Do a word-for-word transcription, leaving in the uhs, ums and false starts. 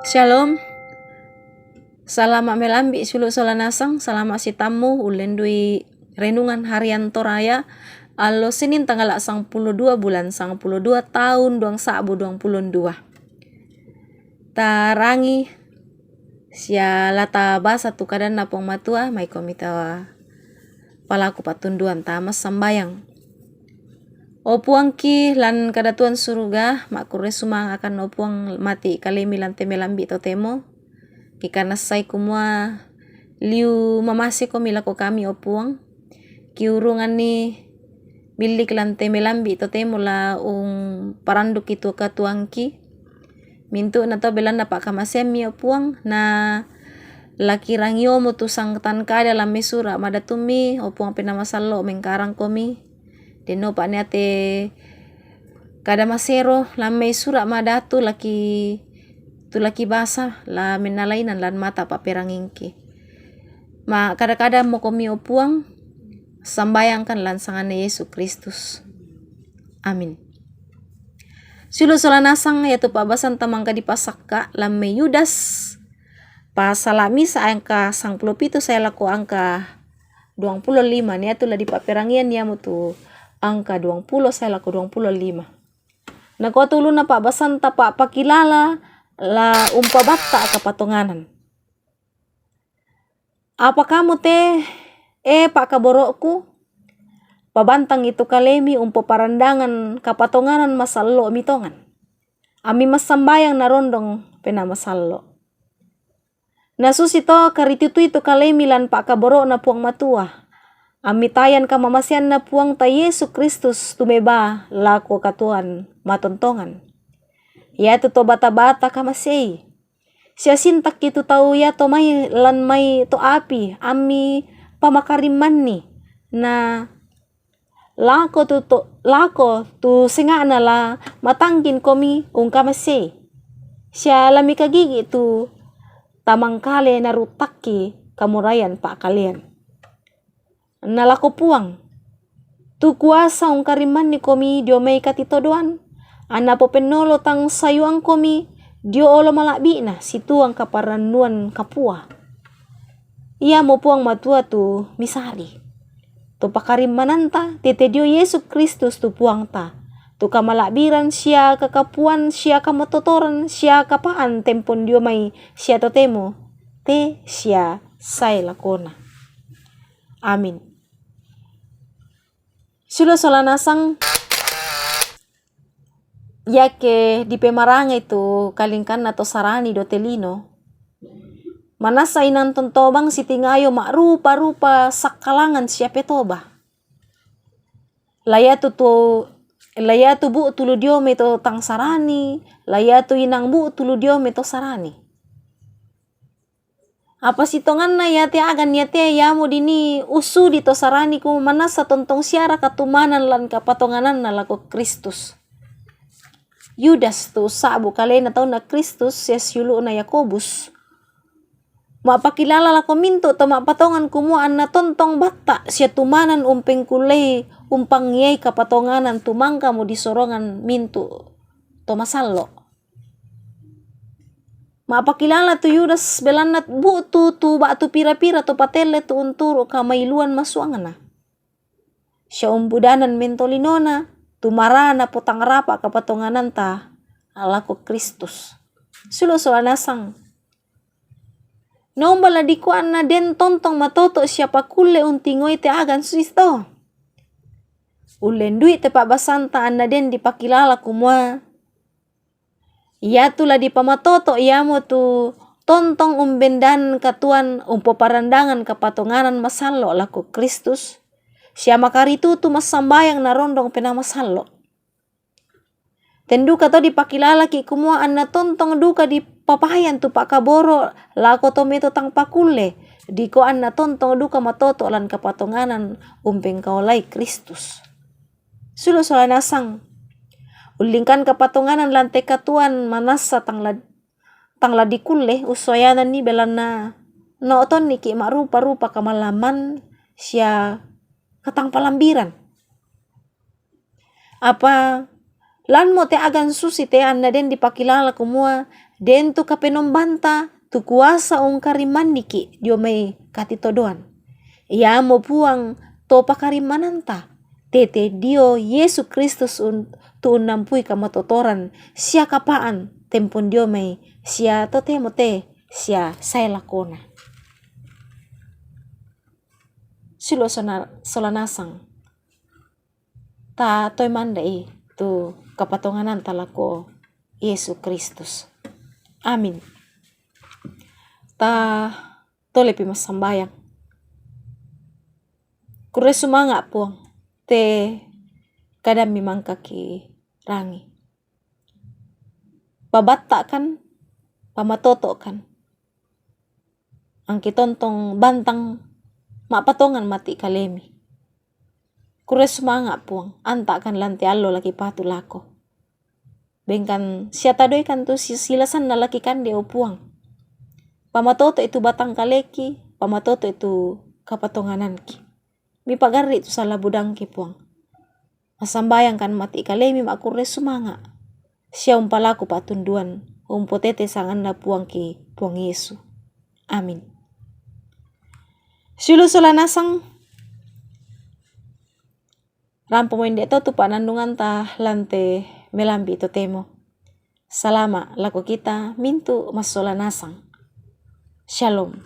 Shalom. Salama' melambi' sulu' sola nasang, salama' sitammu ullendui renungan harian Toraya, allo Senin tanggala' sangpulo dua bulan sangpulo dua taun duang sa'bu duang pulo dua. Tarangi sia la tabasa tu kadanNa Puang Matua, maikomi ta palaku pa'tunduan, ta massambayang. O Puangki lan kadatuan suruga, ma'kurre sumangakan o Puang mati' kalemi lan te melambi' totemo. Kikanassai kumua liu mamasekomi lako kami, o Puang. Kiurunganni billik lan te melambi' totemo la umparanduki tu katuangki. Mintu'na to belanna pa'kamaseammi, o Puang, na la kirangiomu tu sangtan kada lan mai sura' madatummi, o Puang Penaa Masallo', mengkarangkomi. Denno pa'niate kada masero lan mai sura' madatu laki, tu laki basa la mennalainan lan mata pa'perangingki. Ma kada-kada mokomi, o Puang, sambayangkan lan sanganNa Yesu Kristus. Amin. Sulu' sola nasang, iatu pa'basanta mangka dipasakka' lan mai Yudas, pasala' misa' angka sangpulo pitu sae lako angka duang pulo lima, iatu la dipa'perangian iamotu angka duang pulo sae lako duang pulo lima. Nakua tu ulunna pa'basanta, pa'pakilala la umpabatta' kapatonganan. Apa kamu te, e pa'kaboro'ku? Pabantangi tu kalemi umpoparandangan kapatonganan masallo'mi tongan, ammi massambayang narondong Penaa Masallo'. Nasusito karitutui tu kalemi lan pa'kaboro'Na Puang Matua, ammi tayan kamamaseanNa Puangta Yesu Kristus tumeba lako katuoan matontongan. Iatu to bata-bata kamasei, sia sintakki tu tau iato mai lan mai to api, ammi pamakarimmanni, na lako tu to, lako tu senga'na la matangkinkomi ungkamasei, sia la mikagigi' tu tamangkale naruttakki kamuraian pa'kalean. Na lako Puang, tu kuasa ungkarimmannikomi dio mai katitodoan, anna popennolo tangsayuangkomi dio olo mala'bi'na situang kaparannuan kapua. Iamo Puang Matua tu misari, tu pakarimmananta tete dio Yesu Kristus tu Puangta, tu kamala'biran sia kakapuan sia kamatotoran sia kapaan tempon dio mai sia totemo te sia sae lakona. Amin. Sulu' sola nasang, iake dipemarangai tu kalingkanna to Sarani do te lino, manassa inang tontobang sitingayo ma'rupa-rupa sakkalangan sia petoba. La iatu tu, la iatu bu'tu lu dio mai to tang Sarani, la iatu inang bu'tu lu dio mai to Sarani. Apa sitonganna iate agan iate iamo dinii ussudi to Sarani, kumua manassa tontong siaraka tumanan lan kapatongananna lako Kristus. Yudas tu ussa'bu kalena taunna Kristus sia siulu'na Yakobus, ma'pakilala lako mintu' to ma'patongan kumua anna tontong batta' sia tumanan umpengkullei umpangiai kapatonganan tu mangkamo disorongan mintu' to masallo'. Ma'pakilala tu Yudas belanna bu'tu tu ba'tu pira-pira to patelle tu unturu' kamailuan masuangna, sia umbudanan mentolinona, tu mara napotangrapa' kapatongananta lako Kristus. Sulu' sola nasang. Naumba la dikua anna den tontong matoto' sia pakulle untingoi te agan susito? Ullendui te pa'basanta anna den dipakilala kumua iatu la dipamatoto' iamotu tontong umbendan katuoan umpoparandangan kapatonganan masallo' lako Kristus, sia makaritutu massambayang narondong Penaa Masallo'. Ten duka to dipakilalaki' kumua anna tontong duka dipapayan tu pa'kaboro' lako to mai to tang pakulle, dikua anna tontong duka matoto' lan kapatonganan umpengkaolai Kristus. Sulu' sola nasang. Ullingkan kapatonganan lan te katuoan manassa tang la, tang la dikulle ussoyananni belanna nao'tonniki' ma'rupa-rupa kamalamman sia katangpalambiran. Apa lanmo te agan susite anna den dipakilala kumua den tu kapenombanta tu kuasa ungkarimanniki dio mai katitodoan. Iamo Puang to pakarimmananta, tete dio Yesu Kristus un, tu unnampui kamatotoran sia kapaan tempon dio mai sia totemo te sia sae lakona. Silo sona, sola nasang. Ta toe manda i tu kapatongananta lako Yesu Kristus. Amin. Ta tole pi massambayang. Kurre sumanga Puang, te kadammi mangkaki rangi. Pabattakan, pamatotokan. Angki tontong bantang mapatongan mati kalemi. Kurre sumanga Puang, antakan lante allo laki patu lako. Bengkan sia tadoikan tu si, silasanna laki kande o Puang. Pamatoto itu batang kaleki, pamatoto itu kapatongananki. Mipagarri tu sala budangki Puang. Massambayangkan mati kalemi makkurre sumanga. Sia umpalaku patunduan, umpotete sanganna Puangki Puang Yesu. Amin. Silo sola nasang. Rampomo inde to tu panannunganta lante melambi totemo. Salama lako kita mintu massola nasang. Shalom.